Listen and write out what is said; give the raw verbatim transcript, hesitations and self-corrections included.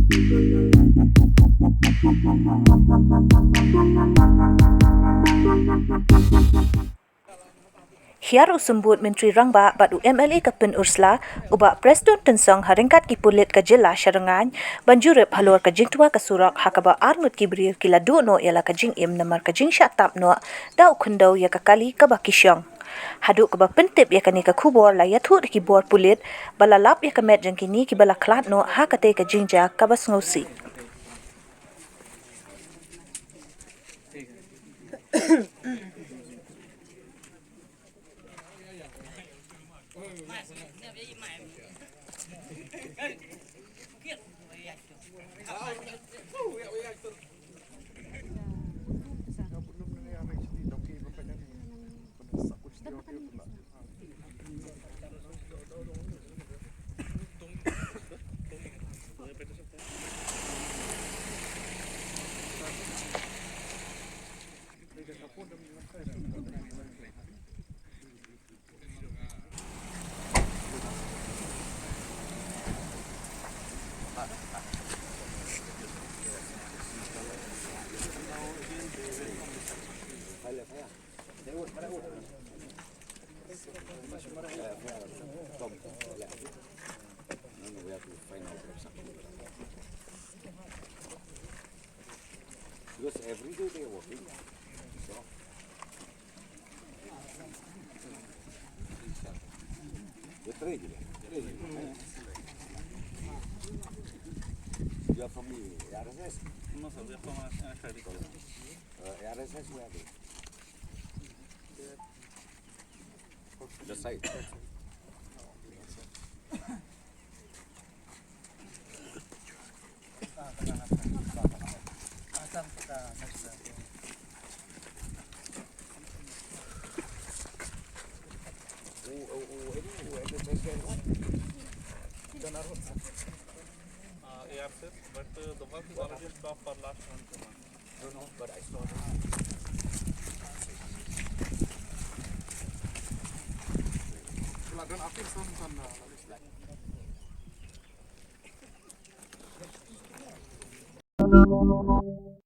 Hiar u Symbud Myntri Rangbah bad u M L A ka Pynursla, u Bah Prestone Tynsong, ha ryngkat ki pulit ka jylla sha Rngaiñ, ban jurip halor ka jingtwa ka surok, ha kaba arngut ki briew ki la duh noh ïa la ka jingim namar ka jingshah tap noh da u khyndew ïa ka kali kaba ki shong. Haduh kaba pyntip ïa kane ka khubor la ïathuh da ki bor pulit ba la lap ïa ka met jong kine kiba la khlad noh ha katei ka jingjia kaba sngewsih. Because every day they are working. So, the three, three. You are from the R S S? No, sir, we are from, uh, Ashadi College. Uh, R S S, where are they? The side. Uh, A R six, but, uh, the work is already stopped for last one month. No, no, but I saw that. Well, I don't, I think some, some, uh,